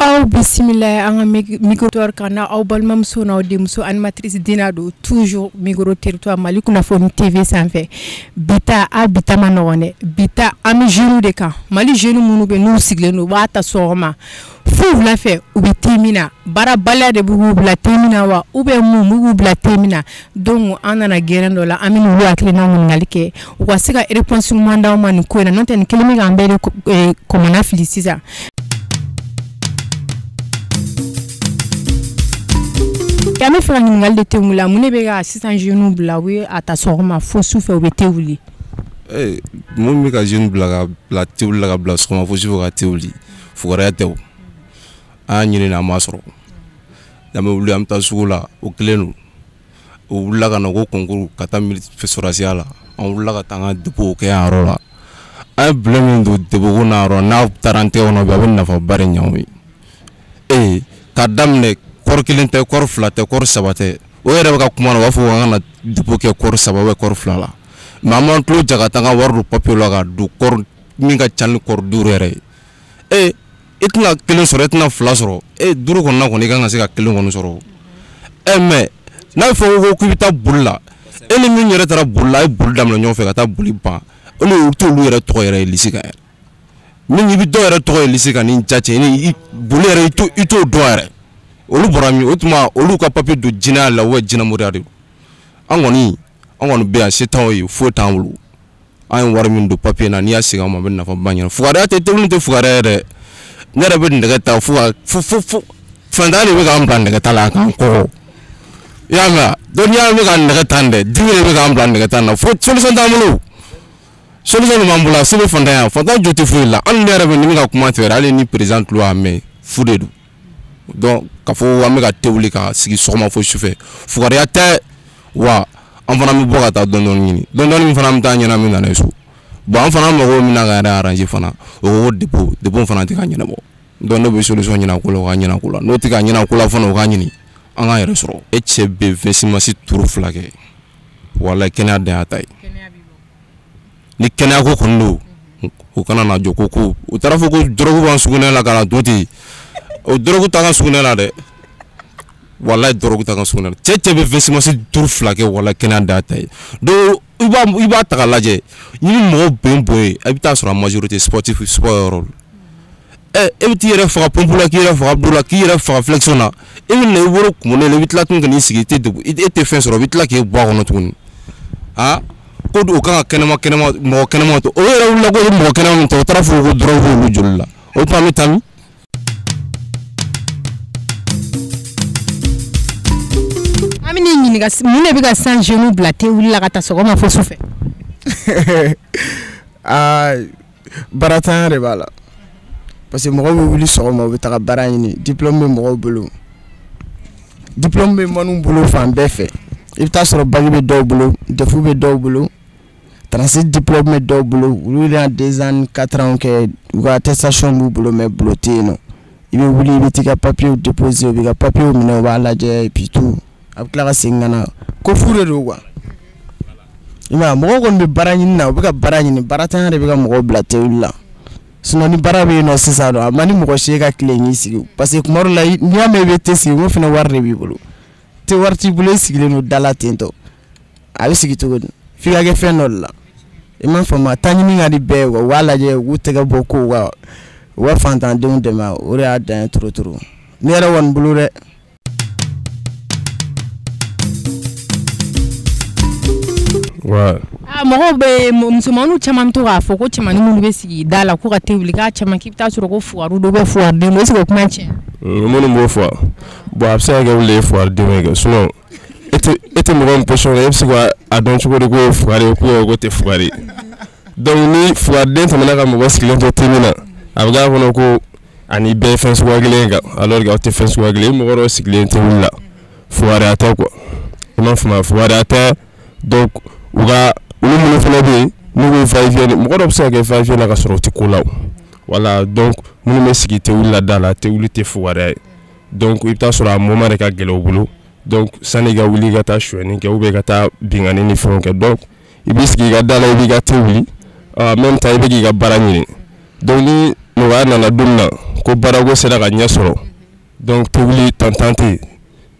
Aw bisimila an ka micro kan na aw balimamuso n'aw denmuso animatrice Dina don toujours micro territoire Mali kunnafoni TV sanfɛ. Bi ta a bi ta ma nɔgɔn dɛ, bi ta an bɛ jeunes de kan. Mali jeunes minnu bɛ n'u sigilen don, u b'a ta sɔgɔma fo wula fɛ, u bɛ te min na, baarabaliya de b'u bila te min na wa ou bien mun b'u bila te min na. Donc an nana gɛrɛn dɔ la, an bɛ n'olu hakilina ɲininkali kɛ, u ka se ka réponse ɲuman d'anw ma nin ko in na, n'o tɛ nin kelen bɛ k'an bɛɛ de kɔmɔna fili sisan. An bɛ fɛ ka ɲininkali de te la, mun de bɛ ka sisan jeunes bila u bɛ a ta sɔgɔma fo sufɛ u bɛ te wuli? Mun bɛ ka jeunes bila ka bila te wuli la ka bila sɔgɔma fo sufɛ ka te wuli, fugariya tɛ o. An y'a ɲini an m'a sɔrɔ. An bɛ wuli an bɛ taa sugu la, o kelen don. O wulila ka na ko concours ka taa sɔrɔdasiya la, an wulila ka taa an ka dépôt kɛ yan yɔrɔ la. An ye bulon min don dépôt ko n'a yɔrɔ, n'a taara an tɛgɛ kɔnɔ bi, a bɛ nafaba de ɲɛ anw ye. K'a daminɛ kɔri kelen tɛ, kɔri fila tɛ, kɔri saba tɛ. O yɛrɛ bɛ ka kuma na, u b'a fɔ k'an ka na dépôt kɛ kɔri saba ou kɔri fila la. Mais an b'an tulo ja ka taa an ka wari don papier la ka don kɔri min ka ca ni kɔri duuru yɛrɛ ye. I tɛna kelen sɔrɔ, i tɛna fila sɔrɔ, duuru kɔnɔna kɔni i kan ka se ka kelen kɔni sɔrɔ. Mais n'a fɔ ko k'i bɛ taa boli la, e ni min yɛrɛ taara boli la, a ye boli daminɛ ɲɔgɔn fɛ ka taa boli ban, olu t'olu yɛrɛ tɔgɔ yɛrɛ ye lisi kan yɛrɛ. Min i bɛ dɔw yɛrɛ tɔgɔ ye lisi kan ni ja cɛ, ni boli yɛrɛ i t'o dɔn yɛrɛ. Olu bɔra min, o tuma olu ka papier don jinɛya la ou jinɛmoriya de don. An kɔni bɛ yan, se t'anw ye, foyi t'an bolo. An ye wari min don papier na, n'i y'a segin an ma, a bɛ nafaba ɲɛ. Fugariya tɛ, tewuli tɛ fugariya ye dɛ. Ne yɛrɛ bɛ nɛgɛ ta fo ka fo fo fo fantanya de bɛ k'an bila nɛgɛ ta la k'an kɔgɔ. I y'a mɛn wa? Donc n'i y'a mɛn ka nɛgɛ ta nin dɛ, dimi de bɛ k'an bila nɛgɛ ta nin na. Fo solution t'an bolo. Solution de b'an bolo, se bɛ fantanya, fantan jo tɛ foyi la. Hali ne yɛrɛ bɛ ni min ka kuma tigɛ, hali ni président tulo y'a mɛn, fu de don. Donc k'a fɔ an bɛ ka te wuli ka sigi sɔgɔma fo sufɛ, fugariya tɛ wa. An fana bɛ bɔ ka taa dɔɔni dɔɔni ɲini, dɔɔni dɔɔni min fana bɛ taa ɲɛna, min nana ye so. Bon an fana mago min na ka yɛrɛ arranger fana, o ko dépôt fana tɛ ka ɲɛnabɔ. Donc ne bɛ solution ɲini a ko la, o ka ɲɛna a ko la. N'o tɛ ka ɲɛna a ko la fana, o ka ɲini an k'an yɛrɛ sɔrɔ. E cɛ bɛ 26 turu fila kɛ, walayi kɛnɛya dan y'a ta ye. Ni kɛnɛya ko kɔni don, o kana na jɔ ko u taara fɔ ko dɔrɔgu b'an sugunɛ la ka na don ten. O dɔrɔgu t'an ka sugunɛ la dɛ, walayi dɔrɔgu t'an ka sugunɛ la. Cɛ bɛ 26 turu fila kɛ, walayi kɛnɛya dan y'a ta ye. Donc i b'a ta k'a lajɛ, ni mɔgɔ bɛn bon ye, i bɛ taa sɔrɔ a majorité sportif sport yɔrɔ la. E bɛ t'i yɛrɛ faga pompe la, k'i yɛrɛ faga bolo la, k'i yɛrɛ faga flexion na, e bɛ na i woro kumunen la, i bɛ tila tuguni ka n'i sigi, i tɛ degun, e tɛ fɛn sɔrɔ, i bɛ tila k'e bɔ a kɔnɔ tuguni. Ko o kan ka kɛnɛma kɛnɛma mɔgɔ kɛnɛma to, o yɛrɛ wulila ko mɔgɔ kɛnɛma min ta, o taara fɔ ko dɔrɔgu b'olu joli la, o tuma an bɛ taa min? An bɛ n'i ɲininka, mun de bɛ ka sisan jeunes bila te wuli la ka taa sɔgɔma fo sufɛ? Baaratanya de b'a la. Parce que mɔgɔw bɛ wuli sɔgɔma, u bɛ taga baara ɲini, diplôme bɛ mɔgɔw bolo, diplôme bɛ minnu bolo fan bɛɛ fɛ. I bɛ taa sɔrɔ bac bɛ dɔw bolo, DEF bɛ dɔw bolo, transit diplôme bɛ dɔw bolo, olu y'a 2 ans 4 ans kɛ, u ka attestation b'u bolo, mais bulon tɛ yen nɔ. I bɛ wuli, i bɛ t'i ka papier déposer, u b'i ka papier minɛ, u b'a lajɛ et puis tout, a bɛ tila ka segin ka na. Ko fu de don quoi. I m'a ye, mɔgɔw kɔni bɛ baara ɲini na, u bɛ ka baara ɲini, baaratanya de bɛ ka mɔgɔw bila te wuli la. Sinon ni baara bɛ yen nɔ sisan nɔ, a man di mɔgɔ si ye ka tilen k'i sigi, parce que tuma dɔ la n'i y'a mɛn i bɛ te sigi, n ko fana wari de b'i bolo. Te wari t'i bolo, i sigilen don da la ten tɔ, a bɛ sigi cogo di? F'i ka kɛ fɛn dɔ de la. I m'a faamu, taa ɲini ka di bɛɛ ye, u k'a lajɛ, u k'u tɛgɛ bɔ kow kan, u ka fantandenw dɛmɛ, o de y'a dan ye trop trop. Ne yɛrɛ kɔni bolo dɛ. Mɔgɔw bɛ musomaninw caman bɛ to k'a fɔ ko cɛmanin minnu bɛ sigi da la k'u ka te wuli, k'a caman k'i bɛ taa sɔrɔ ko fugariw don ou bien fugariden don, est-ce que o kuma ye tiɲɛ ye? Minnu b'o fɔ, bon a bɛ se ka kɛ olu de ye fugaridenw ye kɛ, sinon e tɛ mɔgɔ min position kɔnɔ, e bɛ se k'a dɔn cogo di k'o ye fugari ye k'o tɛ fugari ye. Donc ni fugariden tɛmɛna ka mɔgɔ sigilen to te min na, a bɛ k'a kɔnɔ ko ani bɛɛ ye fɛn suguya kelen kan, alors que aw tɛ fɛn suguya kelen ye. Mɔgɔ dɔw sigilen te wuli la, fugariya tɛ quoi, i m'a faamu, fugariya tɛ. Donc u ka olu minnu fana bɛ yen n'u bɛ va-et-vient, mɔgɔ dɔw bɛ se ka kɛ va-et-vient la ka sɔrɔ u tɛ ko la o. Voilà, donc minnu bɛ sigi te wuli la da la, te wuli tɛ fugariya ye. Donc i bɛ taa sɔrɔ a moment de ka gɛlɛn u bolo. Donc sanni i ka wuli ka taa sonyɛni kɛ ou bien ka taa binkanni ni fɛnw kɛ, donc i b'i sigi i ka da la, i b'i ka te wuli, en même temps i bɛ k'i ka baara ɲini. Donc ni nɔgɔya nana don min na ko baarako sera ka ɲɛ sɔrɔ donc tobili tantan tɛ yen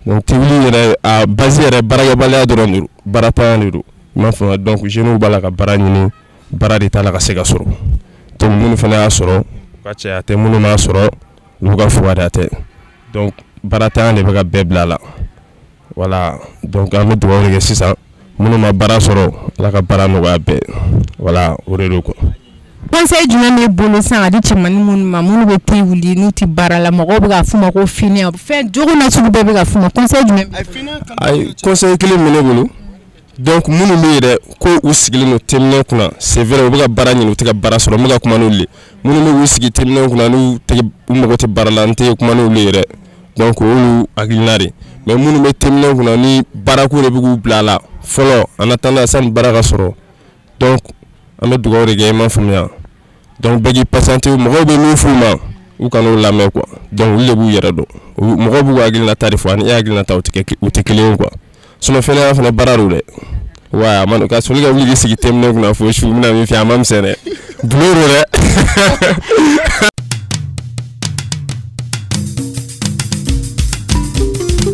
donc tobili yɛrɛ a base yɛrɛ baarakɛbaliya dɔrɔn de don baaratanya de don i m'a faamuya donc jeunes b'a la ka baara ɲini baara de t'a la ka se ka sɔrɔ donc minnu fana y'a sɔrɔ u ka cɛya tɛ minnu m'a sɔrɔ olu ka fugariya tɛ donc baaratanya de bɛ ka bɛɛ bila a la voilà donc an bɛ dugawu de kɛ sisan minnu ma baara sɔrɔ Ala ka baara nɔgɔya bɛɛ voilà o de don quoi. Conseil jumɛn b'e bolo sisan ka di cɛmanin minnu ma minnu bɛ te wuli n'u tɛ baara la mɔgɔw bɛ k'a f'u ma ko fainéant fɛn jogo nasugu bɛɛ bɛ ka f'u ma conseil jumɛn? Ayi conseil kelen bɛ ne bolo donc minnu bɛ yen dɛ ko u sigilen don teminɛ kunna c'est vrai u bɛ ka baara ɲini u tɛ ka baara sɔrɔ n bɛ ka kuma n'olu ye minnu bɛ k'u sigi teminɛ kunna n'u tɛ u mago tɛ baara la n tɛ kuma n'olu ye dɛ donc o y'olu hakilina de mais minnu bɛ teminɛ kunna ni baarako de bɛ k'u bila a la fɔlɔ en attendant sani baara ka sɔrɔ donc an bɛ dugawu de kɛ i m'a faamuya donc bɛɛ k'i patienter mɔgɔw bɛ min f'u ma u kan'o lamɛn quoi donc olu de b'u yɛrɛ dɔn mɔgɔw b'u hakilinata de fɔ ani e hakilinata u tɛ kelen ye quoi sinon fɛnɛ fana baara don dɛ wa a ma ka sɔrɔ ka wuli k'i sigi teminɛ kunna fo su n bɛna min f'i ye a ma misɛn dɛ bulon don dɛ.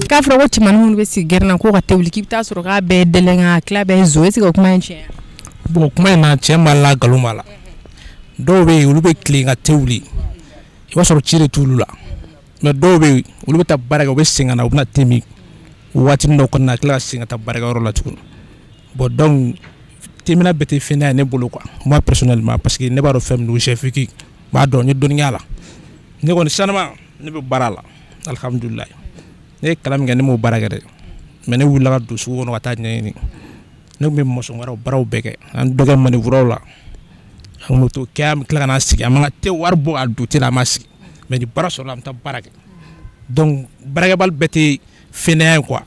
K'a fɔra ko cɛmanin minnu bɛ sigi gɛrɛn na k'o ka te wuli k'i bɛ taa sɔrɔ k'a bɛɛ dɛlɛnkan a tila bɛɛ ye zon est ce que o kuma in tiɲɛ ye? Bon kuma in na tiɲɛ b'a la nkalon b'a la dɔw bɛ yen olu bɛ tilen ka te wuli i b'a sɔrɔ ci de t'olu la mais dɔw bɛ yen olu bɛ taa baara kɛ u bɛ segin ka na u bɛna te min waatinin dɔ kɔnɔna na ka tila ka segin ka taa baarakɛyɔrɔ la tuguni bon donc temina bɛɛ tɛ fɛn ye ne bolo quoi moi personnellement parce que ne b'a dɔn fɛn min don j'ai vécu n b'a dɔn n ye dɔnni k'a la ne kɔni sanuma ne bɛ baara la alihamudulilayi ne ye kalan min kɛ ne m'o baara kɛ dɛ mais ne wulila ka don sugu kɔnɔ ka taa ɲɛɲini ne tun bɛ maçon wɛrɛw baaraw bɛɛ kɛ an dɔ kɛ manœuvre la an bɛ t'o kɛ an bɛ tila ka na sigi an b'an ka te wari bɔ ka don te la an b'a sigi mais ni baara sɔrɔla an bɛ taa baara kɛ donc baarakɛbali bɛɛ tɛ fainéant ye quoi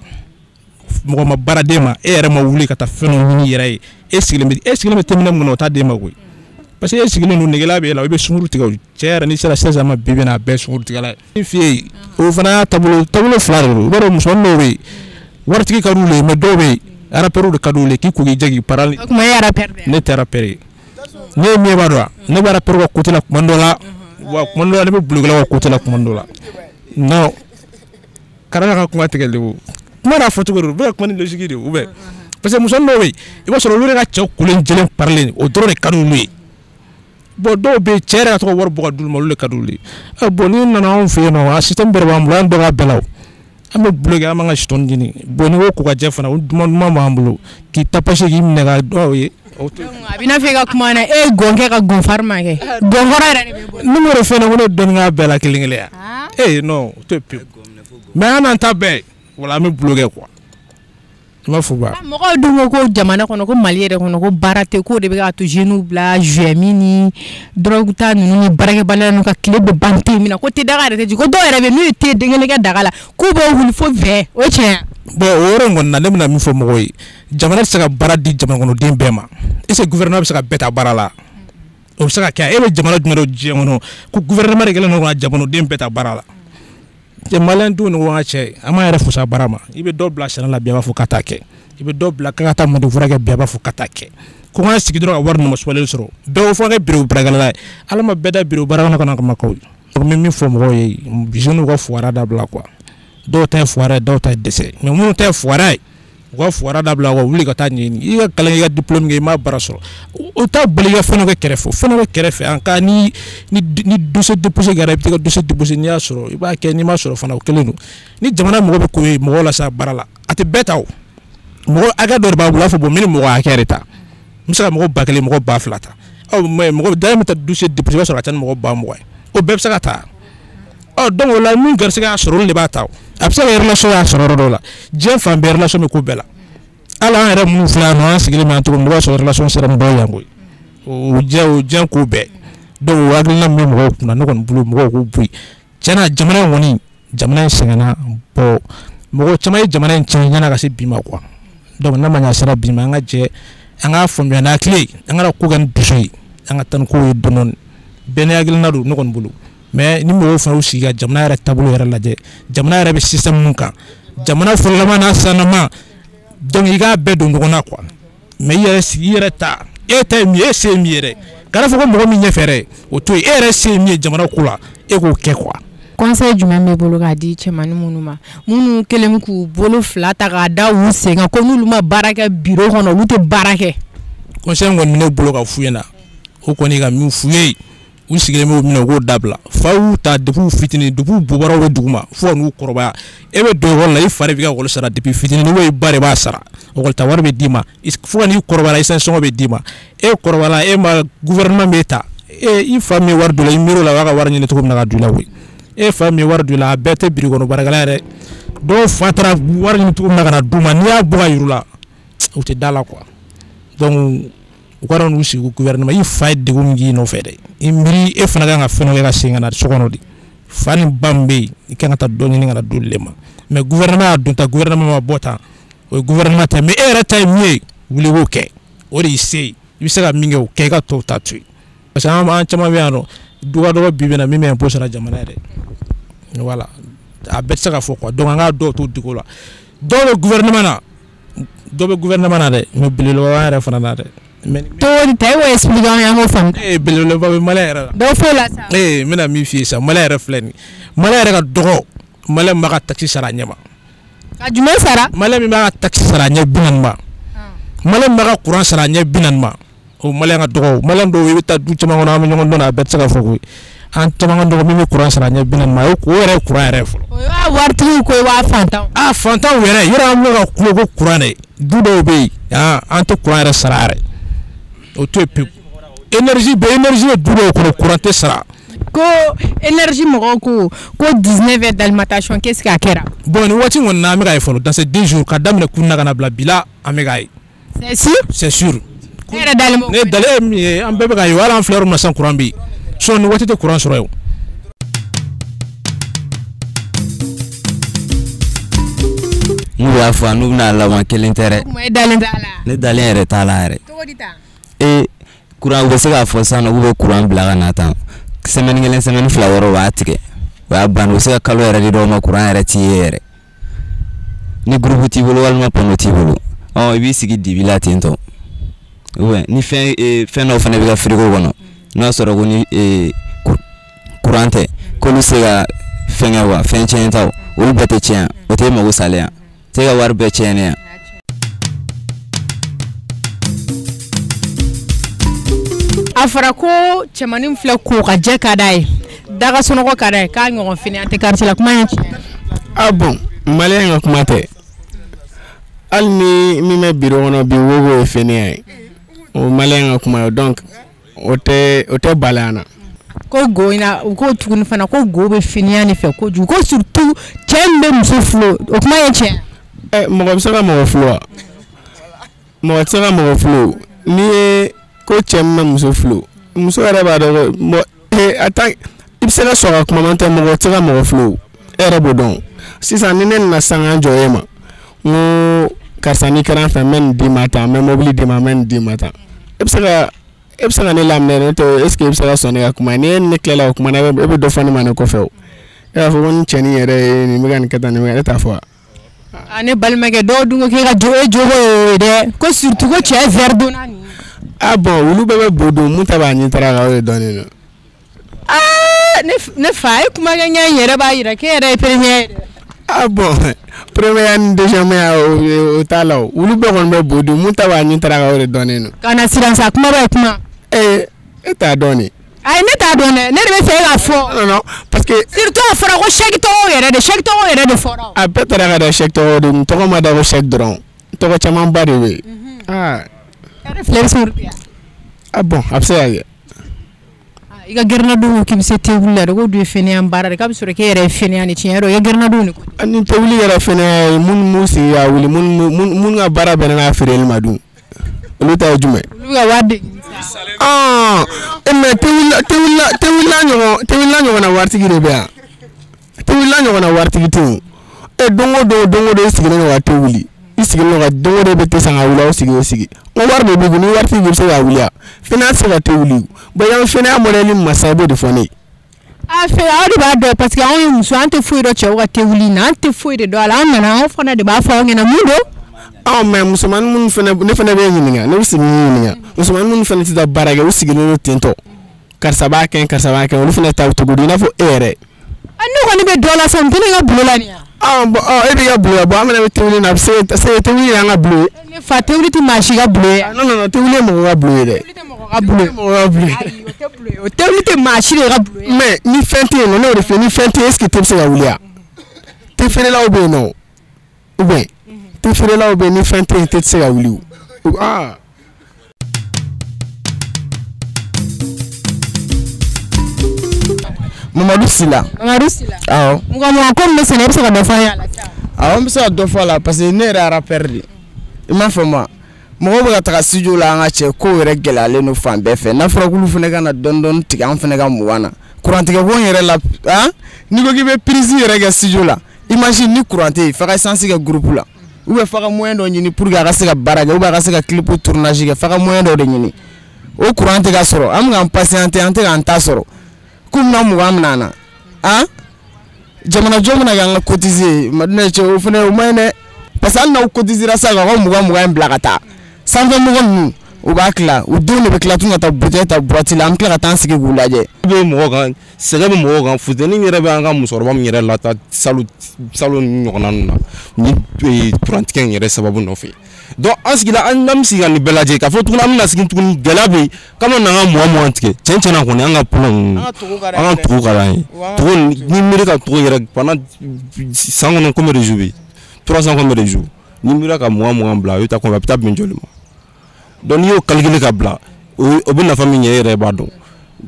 mɔgɔ ma baara d'e ma e yɛrɛ ma wuli ka taa fɛn dɔ ɲini i yɛrɛ ye e sigilen bɛ teminɛ mun na o t'a d'e ma koyi parce que e sigilen don negela b'e la i bɛ sunkuru tigɛ o cɛ yɛrɛ n'i sera 16 ans ma bi bi in na a bɛɛ ye sunkuru tigɛla ye. Min f'i ye o fana y'a taabolo fila de don i b'a dɔn musomanin dɔw bɛ yen waritigi ka d'olu ye mais dɔw bɛ yen rappeur de ka d'olu ye k'i ko k'i jɛ k'i para. O tuma e ye rappeur de ye? Ne tɛ rappeur ye ne ye min ye b'a dɔn wa ne bɛ rappeur ka côté la tuma dɔ la wa tuma dɔ la ne bɛ bulokɛlaw ka côté la tuma dɔ la non kana ka kuma tigɛ de o kuma n'a fɔcogo don u bɛ ka kuma ni logique de ye ou bien parce que musomanin dɔw bɛ yen i b'a sɔrɔ olu yɛrɛ ka cɛw kolen jɛlen parelen o dɔrɔn de ka d'olu ye bon dɔw bɛ yen cɛ yɛrɛ ka to ka wari bɔ ka d'olu ma olu de ka d'olu ye bon n'i nana anw fɛ yen nɔ a système bɛɛ de b'an bolo an dɔ k'a bɛɛ la o an bɛ bulon kɛ an b'an ka sitɔni ɲini bon n'i ko ko ka jɛ fana o duman duman b'an bolo k'i tapasi k'i minɛ ka dɔw ye. A b'i n'a fɔ e ka kuma na e ye gɔn kɛ ka gɔnfari ma kɛ gɔnkɔrɔ yɛrɛ de b'e bolo. Ne m'o de fɔ ne ko ne ye dɔɔnin k'a bɛɛ la kelen kelen yan ee non o tɛ pewu mais an n'an ta bɛɛ wala an bɛ bulon kɛ quoi. I m'a fɔ ba. Mɔgɔw dun ko jamana kɔnɔ ko Mali yɛrɛ kɔnɔ ko baara tɛ k'o de bɛ k'a to jeunes bila juin ni drogue ta ninnu ni baarakɛbaliya ninnu ka tile bɛ ban te min na ko te daga yɛrɛ tɛ jigin ko dɔw yɛrɛ bɛ yen n'u ye te den kelen kɛ daga la k'u b'o wuli fo 20 o ye tiɲɛ ye. Bon o yɔrɔ in kɔni na ne bɛna min fɔ mɔgɔw ye jamana tɛ se ka baara di jamana kɔnɔden bɛɛ ma est ce que gouvernement bɛ se ka bɛɛ ta baara la o bɛ se ka kɛ e bɛ jamana jumɛn dɔn diɲɛ kɔnɔ ko gouvernement de kɛlen don ka jamanaden bɛɛ ta baara la. Maliyɛn denw ni ka cɛ an b'an yɛrɛ fusa baara ma i bɛ dɔ bila sɛnɛ la bi a b'a fɔ k'a t'a kɛ i bɛ dɔ bila k'a ka taa maneforo kɛ bi a b'a fɔ k'a t'a kɛ ko n ka sigi dɔrɔn ka wari nɔgɔsɔlen sɔrɔ bɛɛ ko fo ka kɛ biro baarakɛla ye Ala ma bɛɛ da biro baarakɛla kɔnɔ kama ko n bɛ min fɔ mɔgɔw ye jeunes ka fuwara dabila quoi dɔw ta ye fuwara ye dɔw ta ye dɛsɛ mais minnu ta ye fuwara ye u ka fuwara dabila ka wuli ka taa ɲɛɲini i ka kalan i ka diplôme kɛ i ma baara sɔrɔ o t'a bali i ka fɛn dɔ kɛ kɛrɛfɛ fɛn dɔ kɛ kɛrɛfɛ en cas ni dossier déposé kɛra i bɛ t'i ka dossier déposé n'i y'a sɔrɔ i b'a kɛ n'i m'a sɔrɔ fana o kelen don ni jamana mɔgɔ bɛ ko ye mɔgɔw la sa baara la a tɛ bɛɛ ta o mɔgɔ hakɛ dɔ de b'a bolo a fɔ bon n bɛ nin mɔgɔ hakɛ de ta n bɛ se ka mɔgɔ 1000 mɔgɔ 2000 ta ɔ mais mɔgɔ da min bɛ taa dossier déposé i b'a sɔrɔ a ca ni mɔgɔ 20,000 ye o bɛɛ bɛ se ka ta ɔ donc o la min garisɛgɛ y'a sɔrɔ olu de b'a ta o a bɛ se ka relation y'a sɔrɔ yɔrɔ dɔw la diɲɛ fan bɛɛ relation bɛ ko bɛɛ la hali an yɛrɛ minnu filɛ yan nɔ an sigilen bɛ yan cogo min i b'a sɔrɔ relation sera mɔgɔw yan koyi o diɲɛ ko bɛɛ donc o hakilina min bɛ mɔgɔw kunna ne kɔni bolo mɔgɔw k'o bɔ yen tiɲɛna jamana in kɔni jamana in sɛgɛnna bon mɔgɔ caman ye jamana in tiɲɛ yan'a ka se bi ma quoi donc n'a ma ɲɛ a sera bi ma an ka jɛ an k'a faamuya n'a hakili ye an kana ko kɛ ni dusu ye an ka taa ni kow ye dɔɔni dɔɔni bɛɛ n'i hakilina don ne kɔni bolo mais ni mɔgɔw fana y'u sigi ka jamana yɛrɛ taabolo yɛrɛ lajɛ jamana yɛrɛ bɛ système mun kan jamana fɔlɔlama n'a sisanama donc i k'a bɛɛ don ɲɔgɔn na quoi mais i yɛrɛ sigi i yɛrɛ ta e ta ye min ye e se ye min ye dɛ Kana fɔ ko mɔgɔ min ɲɛfɛ dɛ, o to yen, e yɛrɛ se ye min ye jamana ko la, e k'o kɛ quoi. Conseil jumɛn b'e bolo k'a di cɛmanin minnu ma, minnu kɛlen k'u bolo fila ta k'a da u sen kan ko n'olu ma baara kɛ bureau kɔnɔ olu tɛ baara kɛ? Conseil kɔni bɛ ne bolo ka f'u ɲɛna, o kɔni ka min f'u ye, u sigilen bɛ min na, u k'o dabila. Fa y'u ta depuis u fitinin, depuis u bobaraw bɛ dugu ma fo ka n'u kɔrɔbaya. E bɛ don ekɔli la, i fa de b'i ka ekɔli sara depuis fitinin, ou i ba de b'a sara. Ekɔli ta wari bɛ d'i ma, fo ka n'i kɔrɔbaya, essence sɔngɔ bɛ d'i ma. E kɔrɔbaya, e ma gouvernement m'e ta, e i fa min ye wari don la, i miiri o la, o b'a ka wari ɲini cogo min na ka don i la koyi. E fa min ye wari don i la, a bɛɛ tɛ biri kɔnɔ baarakɛla yɛrɛ. Dɔw fa taara wari ɲini cogo min na ka na d'u ma, n'i y'a bɔ ka yir'u la, u tɛ da la quoi. Donc u ka n'u sigi gouvernement, i fa ye degun min k'i nɔfɛ dɛ, i miiri e fana kan ka fɛn dɔ kɛ ka segin ka na so kɔnɔ de. Fa ni ba min bɛ yen, i kan ka taa dɔ ɲini ka na d'olu de ma. Mais gouvernement y'a don tan, gouvernement ma bɔ tan, o ye gouvernement ta ye. Mais e yɛrɛ ta ye min ye, wuli k'o kɛ, o de y'i se ye. I bɛ se ka min kɛ, o kɛ, i ka tɔw ta to yen. Parce que an caman bɛ yan nɔ, du ka dɔgɔ bi bi in na min bɛ impôt sara jamana yɛrɛ. Voilà, a bɛɛ tɛ se ka fɔ quoi. Donc an k'a dɔw to diko la. Dɔw bɛ gouvernement na, dɔw bɛ gouvernement na dɛ, mais belebeleba b'an yɛrɛ fana na dɛ. Cogo di ta, e b'o expliquer an ye, an k'o faamu. Ee, belebeleba bɛ Malien yɛrɛ la. Dɔ f'o la sa. Ee, n bɛna min f'i ye sisan, Malien yɛrɛ filɛ nin ye, Malien yɛrɛ ka dɔgɔ, Malien min b'a ka taxe sara a ɲɛ ma. Ka jumɛn sara? Malien min b'a ka taxe sara a ɲɛ 40 ma. Malien min b'a ka courant sara a ɲɛ 40 ma. O Malien ka dɔgɔ. Malien dɔw, i bɛ taa du caman kɔnɔ, an bɛ ɲɔgɔn dɔn, a bɛɛ tɛ se ka fɔ koyi. An caman ka dɔgɔ min bɛ courant sara a ɲɛ 40 ma, o yɛrɛ ye courant yɛrɛ fɔlɔ. O y'a waritigiw ko ye wa fantanw? Ah, fantanw yɛrɛ, yɔrɔ an bɛ ka kulo ko courant dɛ. Du dɔw bɛ yen, an tɛ courant yɛrɛ sara yɛrɛ. O to yen pewu. Énergie bɛ, énergie bɛ du dɔw kɔnɔ, courant tɛ sara. Ko énergie mɔgɔw ko 19 heures d'alimentation, qu'est-ce qu'a kɛra? Bon, nin waati kɔni na, an bɛ k'a ye fɔlɔ, dans ces 2 jours, ka daminɛ kunun na ka na bila bi la, an bɛ k'a ye. C'est sûr? C'est sûr. Ne yɛrɛ dalen b'o. Ne dalen ye min ye, an bɛɛ bɛ k'a ye, hali an filɛ yɔrɔ min na sisan, courant bɛ yen. Sinon nin waati tɛ courant sɔrɔ yen. N'u y'a fɔ, n'u bɛna laban, kelen tɛ dɛ. E dalen t'a la? Ne dalen yɛrɛ t'a la yɛrɛ. Cogo di tan? Ee, courant, u bɛ se k'a fɔ sisan nɔ k'u bɛ courant bila ka na tan, semaine kelen, semaine fila wɛrɛ u b'a tigɛ, o y'a bannen. U bɛ se ka kalo yɛrɛ di dɔw ma, courant yɛrɛ t'i ye yɛrɛ. Ni groupe t'i bolo walima panneau t'i bolo, ɔ i b'i sigi dibi la ten tɔ. Ou bien ni fɛn fɛn dɔw fana bɛ ka frigo kɔnɔ, n'o y'a sɔrɔ ko ni courant tɛ, k'olu se ka fɛn kɛ wa fɛn tiɲɛtaw, olu bɛɛ tɛ tiɲɛ, o t'e mago salen yan, t'e ka wari bɛɛ tiɲɛnen yan. A fɔra ko cɛmanin filɛ, ko ka jɛ ka d'a ye, daga sunɔgɔ ka d'a ye, k'a ɲɔgɔn fini an tɛ quartier la, kuma ye tiɲɛ. Ah bon, Malien ka kuma tɛ. Hali ni min bɛ bureau kɔnɔ bi, wo k'o ye fɛnɛya ye, o Malien ka kuma ye, donc o tɛ bali an na. Ko go in na, u ko tuguni fana ko go bɛ finiya de fɛ kojugu, ko surtout cɛ min bɛ muso fulo, o kuma ye tiɲɛ. Ɛ, mɔgɔ bɛ se ka mɔgɔ fulo wa? Mɔgɔ tɛ se ka mɔgɔ fulo. N'i ye ko cɛ min bɛ muso fulo, muso yɛrɛ b'a dɔn ko a ta, i bɛ se ka sɔn ka kuma, tɛ mɔgɔ tɛ se ka mɔgɔ fulo, e yɛrɛ b'o dɔn. Sisan ni ne nana sisan ka jɔ e ma, n ko karisa n'i kɛra n fɛ, n bɛ nin d'i ma tan, n bɛ mobili d'i ma, n bɛ nin d'i ma tan, e bɛ se ka ne laminɛ, ne tɛ, est ce que e bɛ se ka sɔn ne ka kuma ye? Ni e ni ne tilala o kuma na, e bɛ dɔ fɔ ne ma ne kɔfɛ o. E b'a fɔ ko nin cɛnin yɛrɛ ye nin bɛ ka nin kɛ tan, nin bɛ ka, ne t'a fɔ wa? A ne balimakɛ, dɔw dun ko k'e ka jo, e jogo ye o ye dɛ, ko surtout ko cɛ verre donna nin. Ah bon, olu bɛɛ bɛ bo dun, mun ta b'a ɲin taara kan, o de dɔnnen don. Aa, ne fa, e kumakɛ ɲɛ in yɛrɛ b'a jira k'e yɛrɛ ye premier ye dɛ. Ah bon, premier ni deuxième o t'a la o, olu bɛɛ kɔni bɛ bo dun, mun ta b'a ɲin taara kan, o de dɔnnen don. Kana siran sa, kuma bɛ kuma. Ee, e t'a dɔn de. Ayi, ne t'a dɔn dɛ, ne de bɛ fɛ e k'a fɔ. Non non, parce que. Surtout a fɔra ko chèque tɔgɔw yɛrɛ de, chèque tɔgɔw yɛrɛ de fɔra. A bɛɛ taara ka da chèque tɔgɔw de, tɔgɔ ma da ko chèque dɔrɔn, tɔgɔ camanba de bɛ yen. Aa. Ah bon, a bɛ se ka kɛ. I ka gɛrɛnadenw ko k'i bɛ se tewuli la dɛ, k'o dun ye fɛnɛya baara de, k'a bɛ sɔrɔ k'e yɛrɛ ye fɛnɛya de, tiɲɛ yɛrɛ i ka gɛrɛnadenw de ko. Ni tewuli yɛrɛ fɛnɛya ye, minnu b'u sigi ka wuli, minnu ka baara bɛnna n'a feereli ma dun, olu ta ye jumɛn? Olu bɛ ka wari de. Ɔn, mais tewulila ɲɔgɔnna waritigi de bɛ yan, tewulila ɲɔgɔnna waritigi tɛ yen. E don o don i sigilen don ka te wuli, i sigilen don ka don o don bɛ te san ka wuli, aw sigi o sigi. N ko wari de b'i kun, ni wari t'i kun i bɛ se ka wuli wa? Fɛnɛya tɛ se ka te wuli. Bon, yan fɛnɛya mɔdɛli masa, i b'o de fɔ ne ye. A fɛ aw de b'a dɔn, parce que anw ye muso, an tɛ foyi dɔn cɛw ka te wuli na, an tɛ foyi de dɔn a la, an nana anw fana de b'a fɔ aw ɲɛna mun don. Ah mais musomanin minnu fana ne fana bɛ ɲininka, ne bɛ sigi ɲininka, musomanin minnu fana tɛ taa baara kɛ, u sigilen don ten tɔ, karisa b'a kɛ, karisa b'a kɛ, olu fana ta cogo di, i n'a fɔ e yɛrɛ. Ne kɔni bɛ dɔ la sisan, n tɛ ne ka bulon la nin ye. Ah bon, e b'i ka bulon la, bon an fana bɛ tewuli na, a bɛ se tewuli y'an ka bulon ye. Ne fa, tewuli tɛ maa si ka bulon ye. Non non non, tewuli ye mɔgɔ ka bulon ye dɛ. Tewuli tɛ mɔgɔ ka bulon ye. Mɔgɔ ka bulon ye. Ayi, o tɛ bulon ye, o tewuli tɛ maa si de ka bulon ye. Mais ni fɛn tɛ yen nɔ, ne y'o de f'i ye, ni fɛn tɛ yen, est ce que te bɛ se ka wuli wa? Te feerelaw bɛ yen nɔ, ou bien te feerelaw bɛ yen, ni fɛn tɛ yen, te tɛ se ka wuli o. Ah. Mamadu Sila. Mamadu Sila. Awɔ. Mugan mugan ko min bɛ sɛnɛ, e bɛ se ka dɔ fɔ an ye a la sisan? Awɔ, n bɛ se ka dɔ fɔ a la parce que ne yɛrɛ ye rappeur de ye. I m'a faamu wa? Mɔgɔw bɛ ka taga studio la, an ka cɛ kow yɛrɛ gɛlɛyalen don fan bɛɛ fɛ. N'a fɔra k'olu fana ka na dɔɔni dɔɔni tigɛ an fana ka 20 na. Kurantigɛ ko in yɛrɛ la, han, n'i ko k'i bɛ prise yɛrɛ kɛ studio la, imagine ni courant tɛ yen, f'a ka essence kɛ groupe la. Ou bien f'a ka moyen dɔ ɲini pour que a ka se ka baara kɛ, ou bien a ka se ka clip tournage kɛ, f'a ka moyen dɔ de ɲini. O courant tɛ ka sɔrɔ, an bɛ k'an patienter, an tɛ k'an ta sɔrɔ. K'u bɛna 20 minɛ an na, han, jamana jɔ bɛna kɛ an ka cotiser, Madina cɛ, o fana o man ɲi dɛ, parce que hali n'aw cotisera sisan k'aw ka 20 20 in bila ka taa sanfɛ mɔgɔ ninnu, u b'a tila, u denw de bɛ tila tun ka taa bouteille ta boîte la, an bɛ tila ka taa an sigi k'u lajɛ. Bɛ mɔgɔ kan, sɛgɛn bɛ mɔgɔ kan, funteni yɛrɛ bɛ an ka musokɔrɔba min yɛrɛ la taa salo salo ɲɔgɔnna ninnu na ni kurantigɛ in yɛrɛ sababu nɔfɛ. Donc an sigila, an bɛ sigi ka nin bɛɛ lajɛ k'a fɔ tuguni an bɛna sigi tuguni, gɛlɛya bɛ yen, k'an bɛ na an ka 20 20 tigɛ. Tiɲɛ tiɲɛ na kɔni, an ka plan ninnu, an ka togo ka d'an ye. Togo ni miiri ka togo yɛrɛ pendant san kɔnɔ, combien de jours bɛ yen? 300 combien de jours? Ni miiri ka 20 20 bila, a bɛ taa combien? A bɛ taa bɛn joli ma? Donc n'i y'o calculer ka bila, o bɛ nafa min ɲɛ, e yɛrɛ b'a dɔn.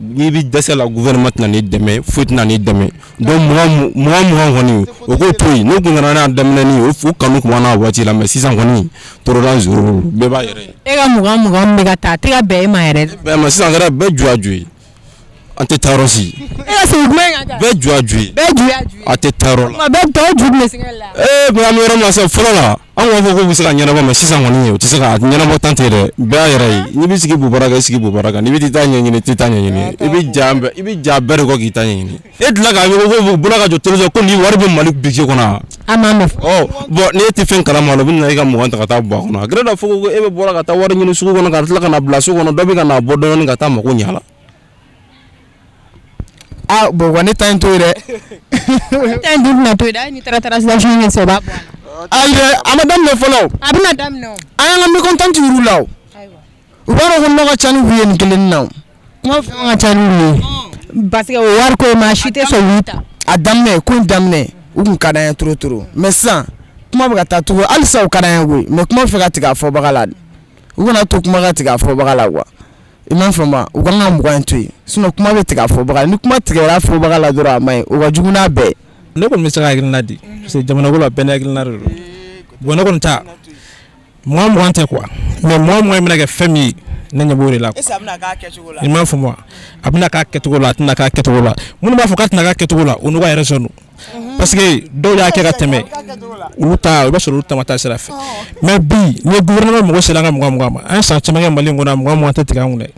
N'i bɛ dɛsɛ la, gouvernement tɛna n'i dɛmɛ, foyi tɛna n'i dɛmɛ. Donc 20 20 kɔni, o k'o to yen. N'o tun nana n'a daminɛni, o kanu tun b'an na waati la, mais sisan kɔni tɔrɔla zéro, bɛɛ b'a yɛrɛ ye. E ka 20 20 bɛ ka taa, a tɛ ka bɛn e ma yɛrɛ. Bɛn ma sisan, kɛra bɛɛ ju y'a ju ye, an tɛ taa yɔrɔ si. E ka segin kuma in kan. Bɛɛ ju y'a ju ye. Bɛɛ ju y'a ju ye. A tɛ taa yɔrɔ la. Kuma bɛɛ tɔw ju bɛ sɛgɛn la. Ee, mais an bɛ yɔrɔ min na sisan, fɔlɔ la an b'a fɔ k'u bɛ se ka ɲɛnabɔ, mais sisan kɔni o tɛ se ka ɲɛnabɔ tan tɛ dɛ, bɛɛ y'a yɛrɛ ye. N'i bɛ sigi bobara kan, i sigi bobara kan, n'i bɛ taa ɲɛɲini, i tɛ taa ɲɛɲini, i bɛ ja bɛɛ, i bɛ ja bɛɛ de kɔ k'i ta ɲɛɲini. E tila k'a fɔ ko bolo ka jɔ télévision ko nin wari bɛ Mali budget kɔnɔ. An m'a mɛn. Ɔ bon, n'e tɛ fɛn kalama, o bɛ na e ka 20 ta ka taa bɔ a kɔnɔ. A kɛra da fɔ ko e bɛ bɔra ka taa wari ɲini sugu kɔnɔ ka tila ka na bila so kɔnɔ, dɔ bɛ ka na bɔ dɔɔnin ka taa mako ɲɛ a la. Ah bon, wa ne ta in to yen dɛ. Ne ta in dun tɛna to yen dɛ, hali n'i taara translation kɛ sisan, o b'a bɔ a la. Ayi dɛ, a ma daminɛ fɔlɔ. A bɛna daminɛ o. An y'an ka mécontent yir'u la o. U b'a dɔn ko nɔ ka ca ni wulu ye nin kelennin na o. Kuma fɛn ka ca ni wulu ye. Parce que o wari ko maa si tɛ sɔn wulu ta. A daminɛ, ko in daminɛ, u kun ka d'an ye trop trop. Mais sisan, kuma bɛ ka taa cogo, halisa u ka d'an ye koyi, mais kuma bɛ fɛ ka tigɛ a fɔbaga la de. U kana to kuma ka tigɛ a fɔbaga la quoi. I m'a faamu wa? U kan ka 20 in to yen, sinon kuma bɛ tigɛ a fɔbaga la, ni kuma tigɛra a fɔbaga la dɔrɔn, a man ɲi, o ka jugu n'a bɛɛ ye. Ne kɔni bɛ se ka hakilina di, parce que jamana ko la, bɛɛ ni hakilina de don. Bon, ne kɔni ta 20 20 tɛ quoi, mais 20 20 bɛna kɛ fɛn min ye, ne ɲɛ b'o de la quoi. I m'a faamu wa? A bɛna k'a kɛcogo la, a tɛna k'a kɛcogo la. Minnu b'a fɔ k'a tɛna k'a kɛcogo la, o n'u ka raison don. Parce que dɔw y'a kɛ ka tɛmɛ, olu ta, i b'a sɔrɔ olu ta ma taa sira fɛ. Mais bi, ni ye gouvernement mɔgɔ sera an ka 20 20 ma, an ye san caman kɛ Mali in kɔnɔ, 20 20 tɛ tigɛ an kun dɛ.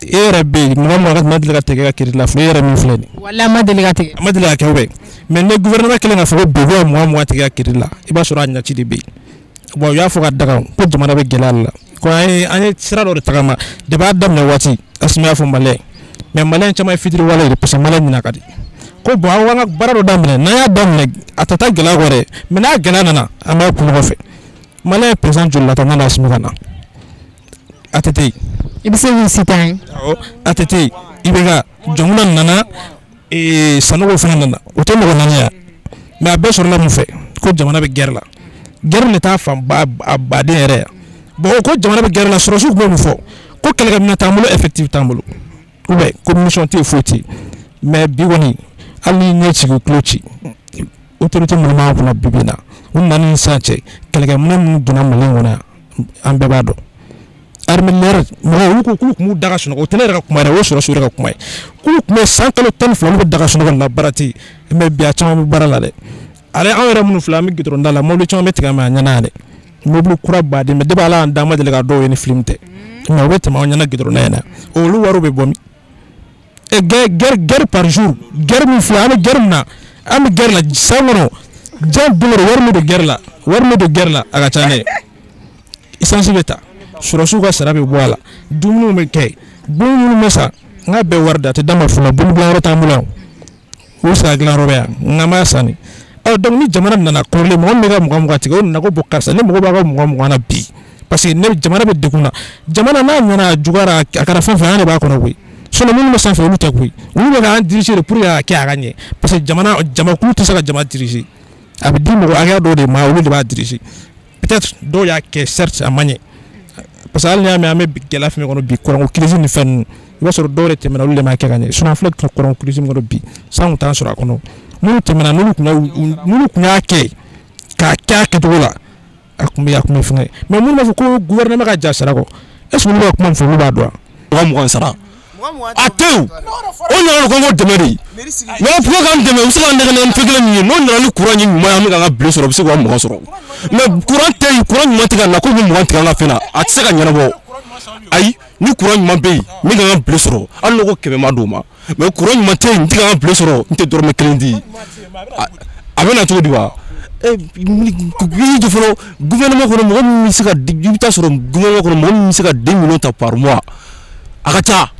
E yɛrɛ bɛ yen, 20 20 ma deli ka tigɛ ka crédit la fɔlɔ, e yɛrɛ min filɛ nin ye. Walahi a ma deli ka tigɛ. A ma deli ka kɛ o bɛ. Mais ni gouvernement kɛlen k'a fɔ ko bi ko ka 20 20 tigɛ ka crédit la, i b'a sɔrɔ a ɲaci de bɛ yen. Bon, u y'a fɔ ka daga ko jamana bɛ gɛlɛya de la. Ko an ye sira dɔ de tagama depuis a daminɛ waati, Asimi y'a fɔ Malien. Mais Malien caman ye fitiriwale de, parce que Malien ɲina ka di. Ko bon, aw ka baara dɔ daminɛ, n'an y'a daminɛ, a tɛ taa gɛlɛya kɔ dɛ, mais n'a gɛlɛya nana, an b'a kun ɲɔgɔn fɛ. Malien ye président joli lata n'a Asimi ka na? ATT. I bɛ se k'u citer an ye? Awɔ, ATT, IBK, Jɔnkunda nana, Sanogo fana nana, o tɛ mɔgɔ naani ye. Mais a bɛɛ sɔrɔla mun fɛ? Ko jamana bɛ guerre la. Guerre de t'a fanba a baden yɛrɛ ye. Bon, ko jamana bɛ guerre la, sɔrɔdasiw tun bɛ mun fɔ? Ko kɛlɛkɛminɛn t'an bolo, effectif t'an bolo. Ou bien ko mission tɛ yen, foyi tɛ yen. Mais bi kɔni, hali n'i ɲɛ ci k'i tulo ci, autorité minnu b'an kunna bi bi in na, u nana ni sisan cɛ, kɛlɛkɛminɛn minnu donna Mali in kɔnɔ yan, an bɛɛ b'a dɔn. Armée mɔgɔw, olu ko k'u tun b'u da ka sunɔgɔ, o tɛ ne yɛrɛ ka kuma yɛrɛ, o ye sɔrɔdasiw yɛrɛ ka kuma ye. K'olu tun bɛ san kalo 12 olu bɛ da ka sunɔgɔ nin na, baara tɛ yen. Mais bi a caman bɛ baara la dɛ. Ale anw yɛrɛ minnu filɛ, an bɛ goudron da la, mobili caman bɛ tigɛ an ma a ɲɛna yan dɛ. Mobili kura baden, mais depuis Ala y'an da, an ma deli ka dɔw ye ni film tɛ. Mais u bɛ tɛmɛ anw ɲɛna goudron da in na. Olu wariw bɛ bɔ min? Et guerre, guerre, guerre par jour, guerre min filɛ, an bɛ guerre min na, an bɛ guerre la san kɔnɔ, diɲɛ don o don wari min bɛ guerre la, Wari min bɛ don guerre la a ka ca dɛ. Essence bɛ ta, sɔrɔsiw ka sara bɛ bɔ a la, dumuniw bɛ kɛ, bon minnu bɛ san, n ka bɛɛ wari da a tɛ d'a ma fɔlɔ, bolo dilan yɔrɔ t'an bolo yan, o saga dilan yɔrɔ bɛ yan, nka an b'a san de. Ɔ donc ni jamana nana kɔrɔlen mɔgɔ min bɛ ka 20 tigɛ, o nana ko bon karisa ne mago b'a ka 20 na bi, parce que ne jamana bɛ degun na, jamana n'a ɲɛna a juguyara a kɛra fɛn fɛn an de b'a kɔnɔ koyi. Sinon minnu bɛ sanfɛ olu tɛ koyi, olu bɛ k'an diriger de pour que a ka kɛ a ka ɲɛ, parce que jamana jamakulu tɛ se ka jama diriger, a bɛ di mɔgɔ hakɛya dɔw de ma, olu de b'a diriger. Peut-être dɔw y'a kɛ certes a ma ɲɛ, parce que hali n'i y'a mɛn an bɛ gɛlɛya fɛn kɔnɔ bi, kuranko crise ni fɛn ninnu, i b'a sɔrɔ dɔw de tɛmɛna olu de m'a kɛ ka ɲɛ. Sinon an filɛ kuranko crise min kɔnɔ bi, san kun t'an sɔrɔ a kɔnɔ. Minnu tɛmɛna n'olu kun y'a kɛ k'a kɛ a kɛcogo la, a kun bɛ fɛngɛ. Mais minnu b'a fɔ ko gouvernement ka ja sara kɔ, est ce que olu b'a kuma min fɔ olu b'a dɔn wa? 20 sara a tɛ yen, o nana ko n ko dɛmɛ de, mais pour k'an dɛmɛ u bɛ se k'an nɛgɛ ni fɛn kelen min ye, n'o nana ni courant ye ɲuman ye, an bɛ k'an ka bile sɔrɔ, u bɛ se k'u ka 20 sɔrɔ. Mais courant tɛ yen, courant ɲuman tɛ ka na, k'u bɛ 20 tigɛ an ka fɛn na, a tɛ se ka ɲɛnabɔ. Ayi, ni courant ɲuman bɛ yen, min k'an ka bile sɔrɔ, hali n'o ko 100 ma d'o ma, mais courant ɲuman tɛ yen, n tɛ k'an ka bile sɔrɔ, n tɛ dɔrɔmɛ kelen di. A bɛ na cogo di wa? I jɔ fɔlɔ, gouvernement kɔnɔ mɔgɔ min bɛ se ka, i bɛ taa sɔrɔ gouvernement kɔnɔ mɔgɔ min bɛ se ka 2 millions ta par mois, a ka ca.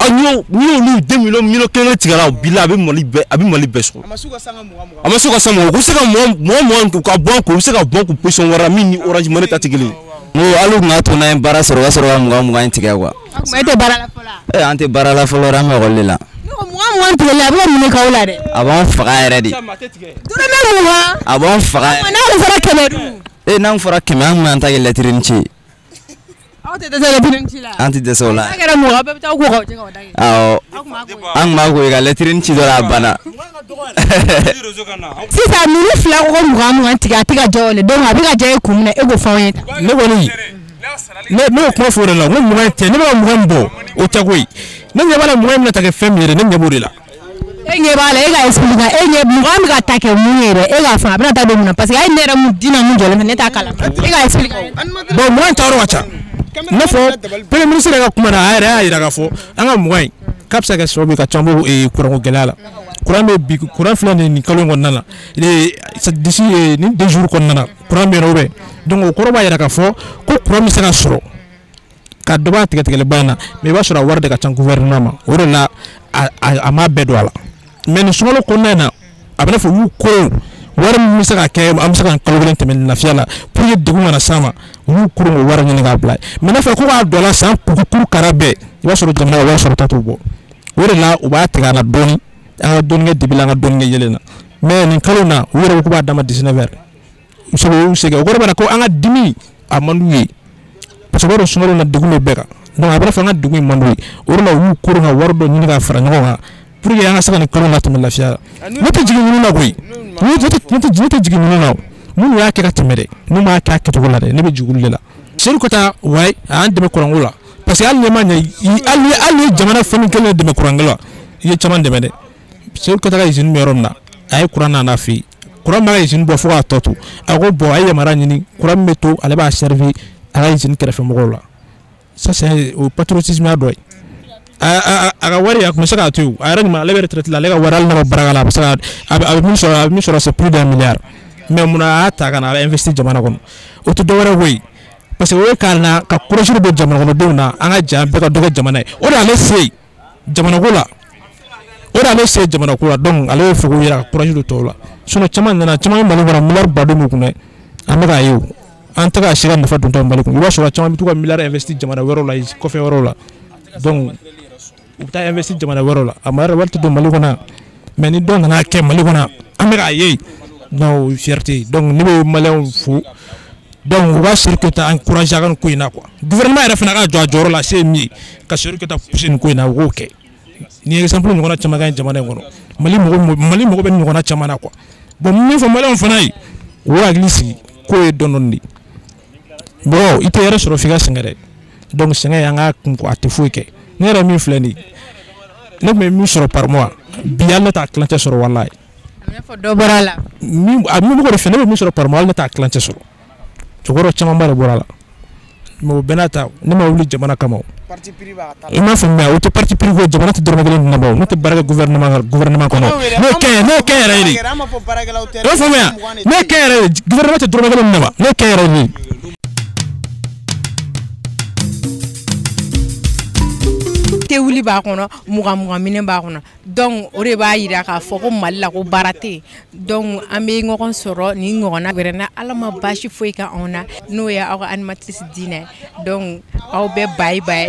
N'i y'olu 2 millions kelen tigɛ la bi la, a bɛ Mali bɛɛ, a bɛ Mali bɛɛ sɔrɔ. A ma s'u ka san 20, u bɛ se ka mɔgɔ ka bɔ an kun, u bɛ se ka bɔ an kun position wɛrɛ la min ni Orange Money ta tɛ kelen ye. N ko hali u kun k'a to n'an ye baara sɔrɔ, o ka sɔrɔ ka 20 in tigɛ quoi. O tuma e tɛ baara la fɔlɔ? Ee, an tɛ baara la fɔlɔ dɛ, an bɛ ekɔli de la. Ne ko 20 tigɛli a bɛ ka mun de k'aw la dɛ? A b'anw faga yɛrɛ de. Dɔrɔmɛ 20. A b'anw faga yɛrɛ. N'a kun fɔra 100 dun? Ee, n'an fɔra 100, an kun b'an ta kɛ lɛtiri ni ci ye. Aw tɛ dɛsɛ lɛtiri ni ci la? An tɛ dɛsɛ o la. N'a kɛra 20, aw bɛɛ bɛ taa aw ko k'aw jɛ k'aw da kɛ. Awɔ, an kun b'a ko ka lɛtiri ni ci dɔrɔn a banna. Sisan ninnu fila ko 20 tigɛ, a tɛ ka jɛ o la, donc a bɛ ka jɛ e kun min na, e k'o fɔ anw ye tan. Ne kɔni ne y'o kuma fɔ o de la, n ko 20 tɛ, ne bɛ ka 20 bɔ o tɛ koyi, ne ɲɛ b'a la 20 bɛna ta kɛ fɛn min ye dɛ, ne ɲɛ b'o de la. E ɲɛ b'a la, e ka expliquer, e ɲɛ 20 bɛ ka ta kɛ mun ye dɛ, e k'a fɔ a bɛna taa don mun na, parce que hali ne yɛrɛ mun dina mun jɔlen bɛ, ne t'a kalama, e ka expliquer. Bon 20 ta yɔrɔ ka ca. Ne fɔ premier ministre yɛrɛ ka kuma na, a yɛrɛ y'a jira k'a fɔ an ka 20 in k'a bɛ se ka kɛ sababu ye ka caman bɔ kuranko gɛlɛya la. Kuran bɛ bi, kuran filɛ nin ye nin kalo in kɔnɔna na, d'ici nin 2 jours kɔnɔna na, kuran bɛ yen nɔ bɛ, donc o kɔrɔ b'a jira k'a fɔ ko kuran bɛ se ka sɔrɔ ka dɔ b'a tigɛtigɛliba in na, mais i b'a sɔrɔ a wari de ka ca gouvernement ma, o de la a m'a bɛɛ don a la. Mais nin sunkalo kɔnɔna in na, a bɛ n'a fɔ u y'u koron wari min bɛ se ka kɛ, an bɛ se ka kalo kelen tɛmɛ lafiya la pour que degun kana s'an ma, u y'u koron o wari ɲini k'a bila. Mais n'a fɔra ko k'a don a la san kuru kara bɛɛ, i b'a sɔrɔ jamana ka wari sɔrɔta t'o bɔ. O de la u b'a tigɛ a la dɔɔni, an ka dɔɔni kɛ dibi la, an ka dɔɔni kɛ yelen na. Mais nin kalo in na, u yɛrɛ ko k'u b'a d'a ma 19 heures. U se k'u segin, o kɔrɔ b'a la ko an ka dimi a man d'u ye, parce que u b'a dɔn sunkalo in na degun bɛ bɛɛ kan, donc a bɛ n'a fɔ an ka degun in man d'u ye, o de la u y'u koron ka wari dɔ ɲini k'a fara ɲɔgɔn kan pour que an ka se ka nin kalo latɛmɛ lafiya la. Ne tɛ jigin ninnu na koyi, ne tɛ jigin ninnu na, minnu y'a kɛ ka tɛmɛ dɛ, n'u m'a kɛ a kɛcogo la dɛ, ne bɛ jigin olu de la. Seydou Kota wayi, a y'an dɛmɛ kuranko la, parce que hali n'i ma ɲɛ, hali ni jamana fɛn min kelen dɛmɛ kuranko la, i ye caman dɛmɛ dɛ. Seydou Kota ka usine bɛ yɔrɔ min na, a ye kuran nana fɛ yen, kuran b'a ka usine bɔ fo k'a tɔ to, a ko bon a ye yamaruya ɲini, kuran min bɛ to ale b'a servir a ka usine kɛrɛfɛ mɔgɔw la. Ça c'est o patriotisme ya dɔ ye. A ka wari a tun bɛ se k'a to yen, a yɛrɛ ɲuman, ale bɛ retraite la, ale ka wari hali n'a ma baara k'a la, a bɛ se ka a bɛ min sɔrɔ, a bɛ min sɔrɔ c'est plus d'un milliard. Mais munna a y'a ta ka na a bɛ investir jamana kɔnɔ, o tɛ dɔwɛrɛ koyi, parce que o ye ka na ka courage bɔ jamana kɔnɔdenw na, an ka jɛ an bɛɛ ka dɔ kɛ jamana ye, o de y'ale se ye jamana ko la, o de y'ale se jamana ko la, donc ale bɛ fɛ k'o yira ka courage don tɔw la. Sinon caman nana, caman ye Mali kɔnɔ miliyari baden b'u kun dɛ, an bɛ k'a ye o, an tɛ k'a si ka nafa don tɔ Mali kun, i b'a sɔrɔ caman bɛ t'u ka miliyari investir jamana wɛrɛw la, kɔfɛ wɛrɛw la, donc u bɛ taa investir jamana wɛrɛw la, a ma yɛrɛ wari tɛ don Mali kɔnɔ, mais ni dɔ nana kɛ Mali kɔnɔ, an bɛ k'a ye, donc o ye fierté ye. Donc ne bɛ maliyɛnw fo, donc u ka Seydou Kota encourager a ka nin ko in na quoi. Gouvernement yɛrɛ fana ka jɔ a jɔyɔrɔ la, se ye min ye ka Seydou Kota pousser nin ko in na, u k'o kɛ. Ni exemple ɲɔgɔnna caman ka ɲi jamana in kɔnɔ, Mali mɔgɔ bɛ nin ɲɔgɔnna caman na quoi. Bon min fɔ maliyɛnw fana ye, u k'u hakili sigi, k'o ye dɔɔni dɔɔni de. Bon i tɛ hɛrɛ sɔrɔ f'i ka sɛgɛn dɛ, donc sɛgɛn an k'a kun a tɛ foyi kɛ. Ne yɛrɛ min filɛ nin ye, ne tun bɛ min sɔrɔ par mois, bi hali ne t'a tilancɛ sɔrɔ walayi. A bɛ fɔ dɔ bɔra a la. Min a min bɛ k'o de fɛ, ne bɛ min sɔrɔ par mois, hali ne t'a tilancɛ sɔrɔ. O kɔrɔ camanba de bɔra a la. Mais o bɛɛ n'a ta, ne ma wuli jamana kama o. I m'a faamuya, o tɛ parti pris ko, jamana tɛ dɔrɔmɛ kelen di ne ma, ne tɛ baara kɛ gouvernement kɔnɔ. N'o kɛ, n'o kɛ yɛrɛ ye de, i b'a faamuya, n'o kɛ yɛrɛ ye, gouvernement tɛ dɔrɔmɛ kelen di ne ma, n'o kɛ yɛrɛ ye de. Tewuli b'a kɔnɔ, 20 minɛn b'a kɔnɔ. Donc o de b'a yira k'a fɔ ko Mali la ko baara tɛ yen. Donc an bɛ ɲɔgɔn sɔrɔ nin ɲɔgɔnna wɛrɛ na, Ala ma baasi foyi kɛ anw na, n'o ye aw ka animatrice Dina ye. Donc aw bɛɛ, bye bye.